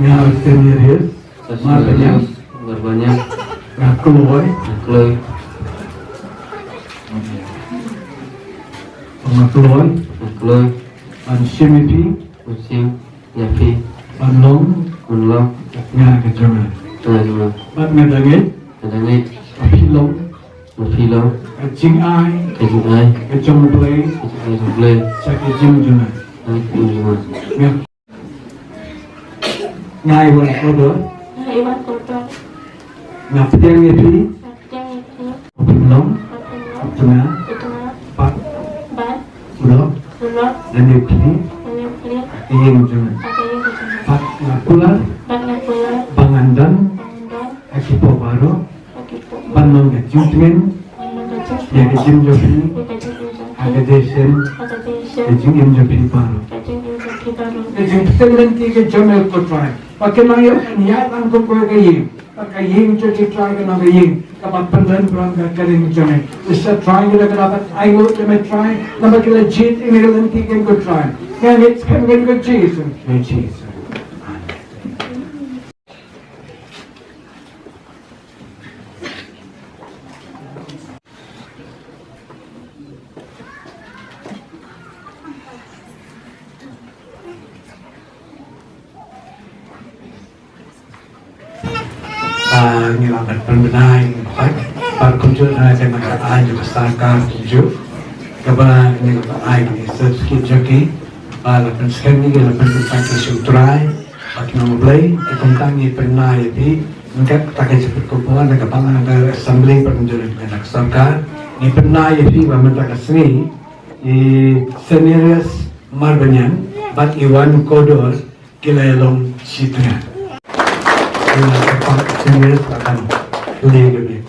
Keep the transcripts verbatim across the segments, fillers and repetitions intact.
Nga Arsenio Rios, Arsenio Marbaniang. Rios, Marbaniang. Nga kloi. Nga kloi. Nga kloi. Nga kloi. Ban shim ïa phi. Ban shim ïa phi. Ban long. Ban long. Nga ka jong nga. Nga ka jong nga. Bad nga da ngeit. Nga da ngeit. Ba phi long. Ba phi long. Ka jingai. Ka jingai. Ka jong U Blei. Ka jingai jong U Blei. Sha ka jingim jong nga. Sha ka jingim jong nga. Nga Nga Iwan Kodor. Nga Iwan Kodor. Nga pdiang ïa phi. Nga pdiang ïa phi. Ba phin long. Ba phin long. Ka tnga. Ka tnga. Bad. Bad. U lok. U lok. Lane u khlieh. Lane u khlieh. Ha ka ïing jong nga. Ha ka ïing jong nga. Bad nga kular. Bad nga kular. Ba ngan don. Ba ngan don. Ha ki por baroh. Ban long ka jingtngen ïa ka jingim jong phi, ha ka jingim jong phi baroh. Ka jingpyntngen lynti ka jong me ko Trai. Ba kin nang ïoh ka ïaid lang kum ka ïing. Ba ka ïing jong ki Trai ka long ka ïing kaba pynlong ka ring jong me. Lehse Trai, ki la, ka la ban ai nguh ïa me Trai. Namar ki la jied ïa me ka lynti ka jong ko Trai. Nga ngeit skhem ha ka kyrteng jong u Jisu. Jong u Jisu. Amen. Ah, ngi la ban pynbna ïa ngi, bad kumjuh na ka bynta ka aiñ jong ka sorkar kumjuh, kaba ngi la ban ai ïa ngi certificate jong ki, ba la pynskhem ïa ngi, la pynskhem ïa ngi sha U Trai. Bad ngi, U Blei, te kumta ngi pynbna ïa phi, ngi kat kata ka jingpynkup na ka Balang Assembly, pynjulor na ka sorkar, ngi pynbna ïa phi ba mynta ka sngi i Senerius Marbaniang bad i Wan Kodor ki la ïalong shi tnga. Ïa ka Senerius akan leh ka bit.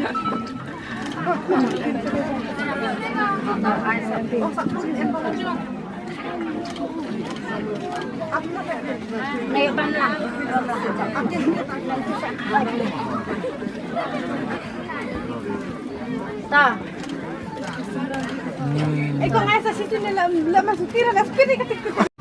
Ta. Iko ngai sa sisi ne la la masuk tira la spiri ka tik tik.